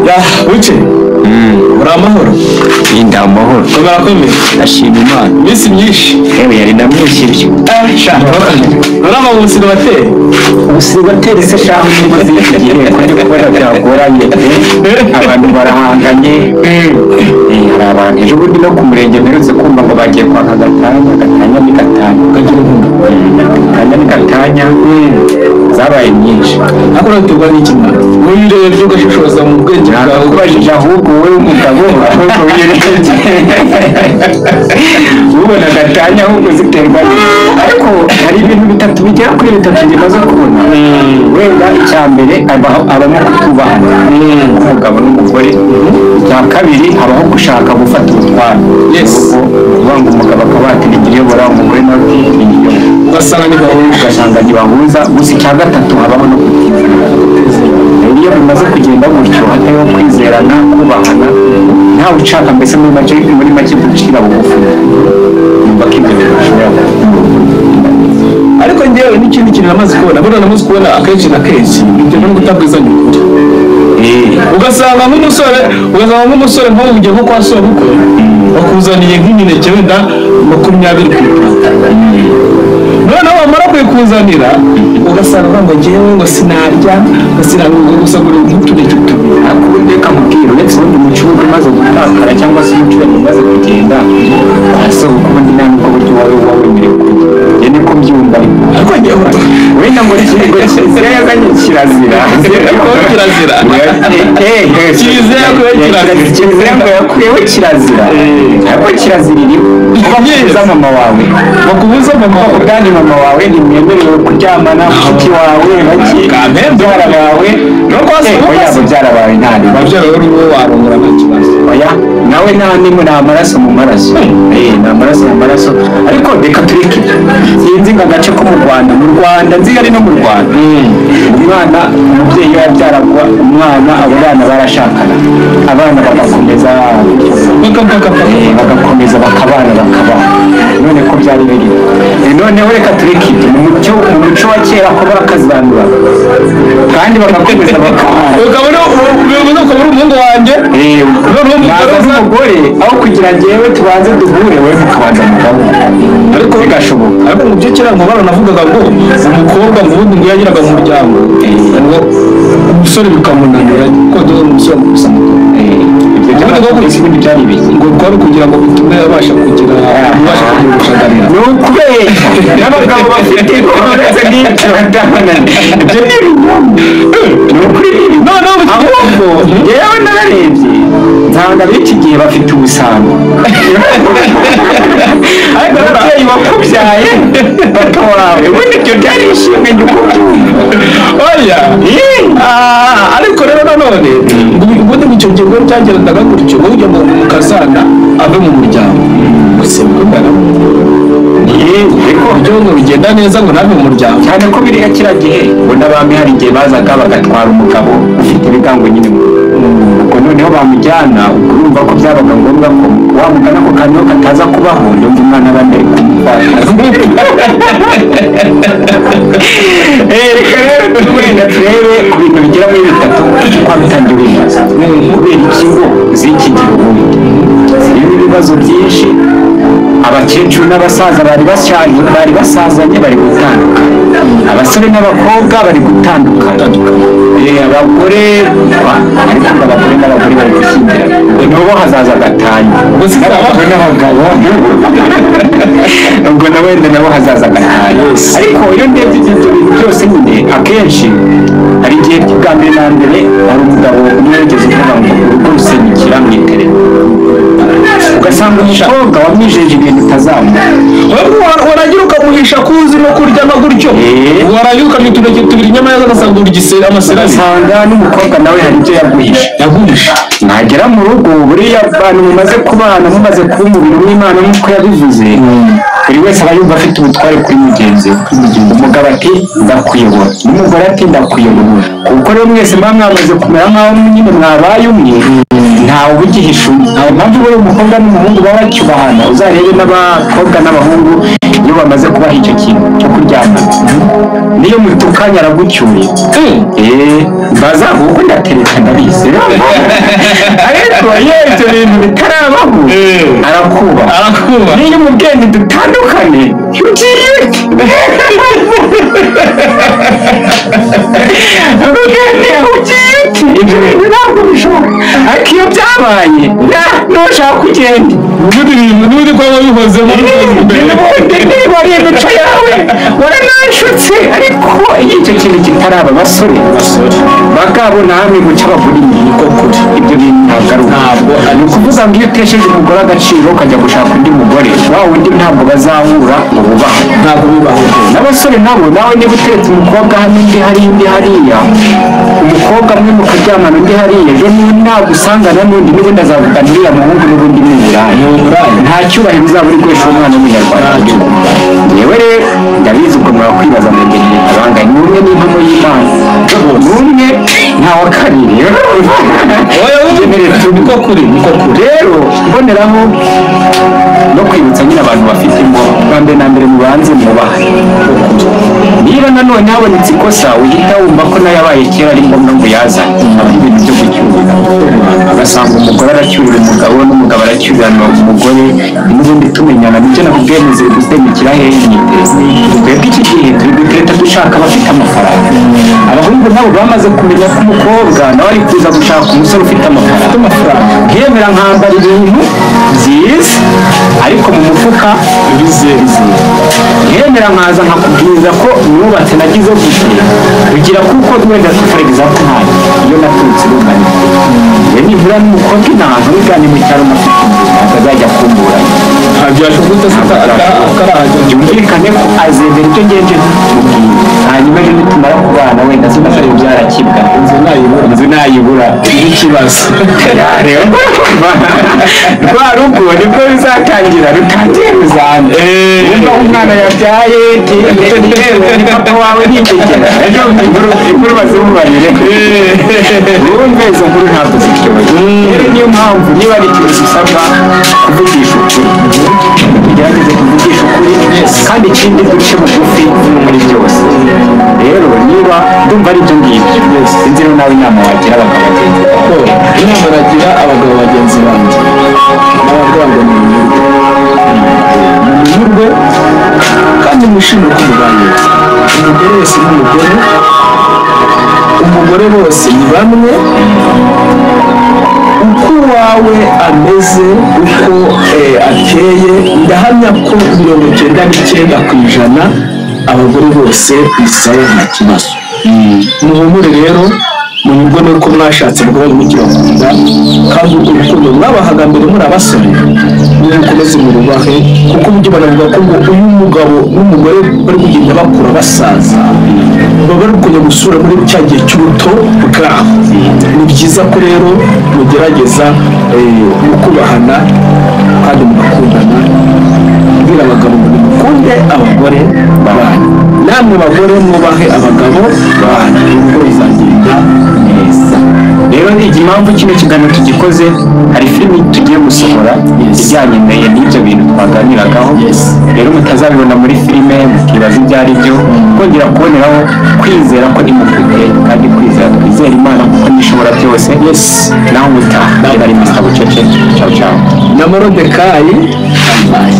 Ya buke uri amahoro? Ndi amahoro. Komera komera. Ndashima Imana. Iminsi myinshi. Yewe yari na myinshi ibyo. Sha uraba mu busiribateri? Ubusiribateri se shahu nibwo z'iki gihe ko ndi kubona byagoranye. Abantu barahanganye. Hari abantu ejo bundi no ku murenge mperutse kumva ngo bagiye kwaka gatanya, gatanya ni gatanya. Ukagira inkunga. Gatanya ni gatanya. Zabaye nyinshi. Ariko uraterwa n'iki mwana? Wowe urebye ugashishoza mu bwenge bwawe. Nakubajije ahubwo wowe w'umugabo ahubwo wirebye. Ubona gatanya ahubwo ziterwa n'iki? Ariko hari ibintu bitatu bigera kuri bitatu ngimaze kubona. Wenda icya mbere habamo kutubahana umugabo n'umugore. Icya kabiri habaho gushaka gufata ubutware. Yes. Kuvuga ngo umugabo akaba ati ni njye uyobora, umugore nawe ati ni njye uyobora. Ugasanga ntibahuza. Ugasanga ntibahuza. Gusa icya gatatu habaho no kutizerana. Rero iyo bimaze kugenda gutyo hatariho kwizerana, kubahana, ntawe ushaka mbese muri make gucira bugufi. Numva ko ibyo bintu bishobora kuba. Ariko njyewe n'ikindi kintu namaze kubona, buriya namaze kubona akenshi na kenshi bitewe no kutabwizanya ukuri. Ugasanga nk'umusore nk'ubu ugiye nko kwa sobukwe bakuzaniye nk'imineke wenda 20 ku ipurato. Noneho bamara kuyikuzanira ugasanga ngo njyewe ngo sinarya, ngo sinarya gusa ngo nk'utuneke tubiri. Ariko ubundi reka nkubwire, uretse ubundi umuco uba umaze gutakara cyangwa se umuco wenda umaze kugenda, kwa sobukwe ubundi nta nubwo buryo wowe uba wemerewe kurya. Njye niko mbyumva ariko. Ariko njyewe wenda ngo kiliziya yazanye kirazira. Kirazira. Kiliziya yakuyeho kirazira. Kiliziya ngo yakuyeho kirazira. Ariko kirazira iriho. Kuba mama wawe. Bakubuza mama wawe. Kandi mama wawe ntimwemerewe kuryamana, mushiki wawe, baki, babyara bawe. Oya, babyara bawe nta nimwe. Babyara bawe wowe warongora nta kibazo. Oya, nawe nta nimwe, ni amaraso mu maraso. Ni amaraso mu maraso. Ariko reka tureke ibyo. Sinzi ngo agace ko mu Rwanda, mu Rwanda nzi ari no mu Rwanda. Umwana, umubyeyi yabyaraga umwana, abo bana barashakana. Abana bagakomeza bagakomeza bakabana bakabana. None ko byari biri. Noneho reka tureke ibyo. Mu muco wa kera ko barakazandura. Kandi bagakomeza bakabana. Ukabona umuhungu wanjye. N'umugore aho kugira njyewe tubanze duhure wowe mukabanza mugabo. Ariko bigashoboka. Ariko mu byo kera ngo baranavugaga ngo umukobwa ngo ubundi ngo yageraga mu muryango ngo umusore bikamunanira ko dore umusore gusa muto. Ibyo by'abapolisi ubundi byari ibiki? Ngo kwari kugira ngo bitume abasha kugira ubushagarira. Ni ukubeshya n'abagabo bafite uretse n'ibyo badahanana. Ibyo ni ibinyoma. Ni ukuri ni ibinyoma. Ahubwo njyewe nararebye nsanga b'iki gihe bafite ubusambo. Ariko ababyeyi bakubyaye papa wawe ubundi ibyo byari ishimwe njye uko mbyumva. Oya. Ariko rero nanone ubundi icyo gihe ngo byagendaga gutyo ngo ujya ngo mukazana ave mu muryango. Gusa mukundana Ariko ibyo ngo bigenda neza ngo nave mu muryango. Cyane ko biriya kiriya gihe ngo n'abami hari igihe bazaga bagatwara umugabo ufite ibigango nyine. Ubwo noneho bamujyana urumva ko byabaga ngombwa ko wa mugana ako kantu kataza kubaho ndumva umwana abandi ari kumufasha. Reka rero wenda turebe ku bintu bigera muri bitatu kwa bitangiye bimaze. Kubera iki ngo z'iki gihe ubundi zirimo ibibazo byinshi, abakecuru n'abasaza bari basazanye bari gutandukana, abasore n'abakobwa bari gutandukana, abagore ariko abagore n'abagore bari gushyingirana, nabo hazaza gatanya, n'abagore n'abagabo ubwo na wenda nabo hazaza gatanya. Ariko iyo ndebye ibyo bintu byose nyine akenshi hari igihe bwa mbere na mbere hari umugabo umwe wigeze uvuga ngo urugo rusenyukira mu iterambere. Ugasanga umukobwa wamwijeje ibintu utazamuha. Waragira ukamuhisha kuzi no kurya no gutyo. Waragira ukamenya utuneke tubiri inyama yaza agasanga urya amasirari. Ugasanga n'umukobwa nawe hari ibyo yaguhisha. Yaguhisha. Nagera mu rugo buriya abantu mumaze kubana mumaze kuba umubiri w'Imana nk'uko yabivuze, buri wese aba yumva afite ubutware kuri mugenzi we. Umugabo ati ndakuyobora, n'umugore ati ndakuyobora. Kuko rero mwese muba mwamaze kumera nk'aho nyine mwabaye umwe, Ntawe ugihisha undi. Nta mpamvu buriya umukobwa n'umuhungu baba bacyubahana. Uzarebe n'abakobwa n'abahungu iyo bamaze kubaha icyo kintu cyo kuryamana, niyo mutukanye aragucyuye. Baza kuko ndatereta ndabizi, ariko iyo ibyo bintu bitarabaho arakubaha. Arakubaha. Niyo umubwiye nti dutandukane, ugiye ute? Ugiye ute? Ibyo bintu ntabwo bishoboka. Ariko iyo byabaye nushaka kugenda N'ubundi bintu n'ubundi ko wabihozemo. N'ubundi niba ari imico yawe waranashutse. Ariko iyo icyo kintu kitaraba, basore, bagabo namwe muca abagore inyuma, Niko kuri. Ibyo bintu ntabwo ari uko. Ntabwo ari Ni ukuvuga ngo iyo utesheje umugore agaciro ukajya gushaka undi mugore, wa wundi ntabwo bazahura ngo bubahe. Ntabwo bibaho. N'abasore nabo, nawe niba uteretse umukobwa hano, undi hariya, undi hariya, umukobwa umwe mukaryamana, undi hariya, ejo nagusangana n'undi, n'ubundi azavuga uriya muhungu n'ubundi ni uburaya. Ni uburaya. Nta cyubahiro uzaba uri guhesha umwana w'umunyarwanda. Yewe rero ndabizi, ubwo mwakwibaza ngo njye abangaye? Ni umwe n'impamo y'Imana, ni umwe, nta wa kabiri. Oya, niko kuri, niko kuri. Rero mboneraho no kwibutsa nyine abantu bafite ingo, bwa mbere na mbere mubanze mwubahe. Niba nanone habonetse ikosa uhita wumva ko nayo abaye kera ari ngombwa ngo uyazane, aho ibintu byo gucyurira, ugasanga umugore aracyurira umugabo n'umugabo aracyurira umugore, n'ubundi tumenyana. Nibyo nakubwiye, muze gusemukira hehe mwiteze. Twebwe iki gihe turi gutereta dushaka abafite amafaranga. Abahungu nabo bamaze kumenya ko umukobwa nawe ari kuza gushaka umusore ufite amafaranga. Nkemera nkambara ibintu byiza, ariko mu mufuka Bizeze. Nkemera nkaza nkakubwiriza ko nubatse, nagize gute, kugira kuko wenda for example nkanjye iyo naturutse rungana, njye nibura n'umukobwa inaha wiganye mu cyaro nafite inzu, atazajya kumburanya. Ntabyo yashoboye akarahajya. Byumvikane ko azemera ibyo ngenje mubwira, hanyuma ejo nitumara kubana wenda sinashoboye byarakibwa. Inzu nayibura. Inzu nayibura. N'ikibazo. Rero rwa rugo nibwo ruzatangira rutangiye ruzana. Niba umwana yabyaye ni papa wawe ntigegera, ejo inkuru bazimubarire, wumve izo nkuru ntabwo ziryoshye. Rero niyo mpamvu niba ari ikintu gisabwa kuvugisha ukuri, tugerageze kuvugisha ukuri, kandi ikindi duce bugufi muri byose. Rero niba ndumva ari ibyo ngibyo, sinzi rero nawe inama wagira abagabo bagenzi bawe. Inama nagira abagabo bagenzi banjye n'ababwira ngo ni munyurwe, munyurwe kandi mwishimire ko mubayeho. Umugore wese ni umugore, umugore bose ni bamwe. Uko uwawe ameze, uko ateye, ndahamya ko 99% abagore bose bisawa, nta kibazo. Muhumure rero, munyurwe nuko mwashatse mugabane mukibakunda, kandi urwo rukundo mwabahaga mbere muri abasore nimukomeze murubahe, kuko uburyo banavuga ko ngo uyu mugabo n'umugore bari kugenda bakura basaza, baba bari kujya gusura muri cya gihe cy'ubuto bwabo. Ni byiza ko rero mugerageza mukubahana kandi mugakundana. Kubwira abagabo ngo nimukunde abagore banyu, namwe bagore mwubahe abagabo banyu, urugo ruzagenda neza. Rero ni impamvu kino kiganiro tugikoze, hari filimi tugiye gusohora ijyanye n'ibyo bintu twaganiragaho. Rero mutazabibona muri filime mukibaza ibyo ari byo. Kongera kuboneraho kwizera ko nimufite, kandi kwizera twizera Imana kuko nishobora byose. Naho ubutaha, nari Mr Bucece. Ciao ciao. Na Morodekayi, bye.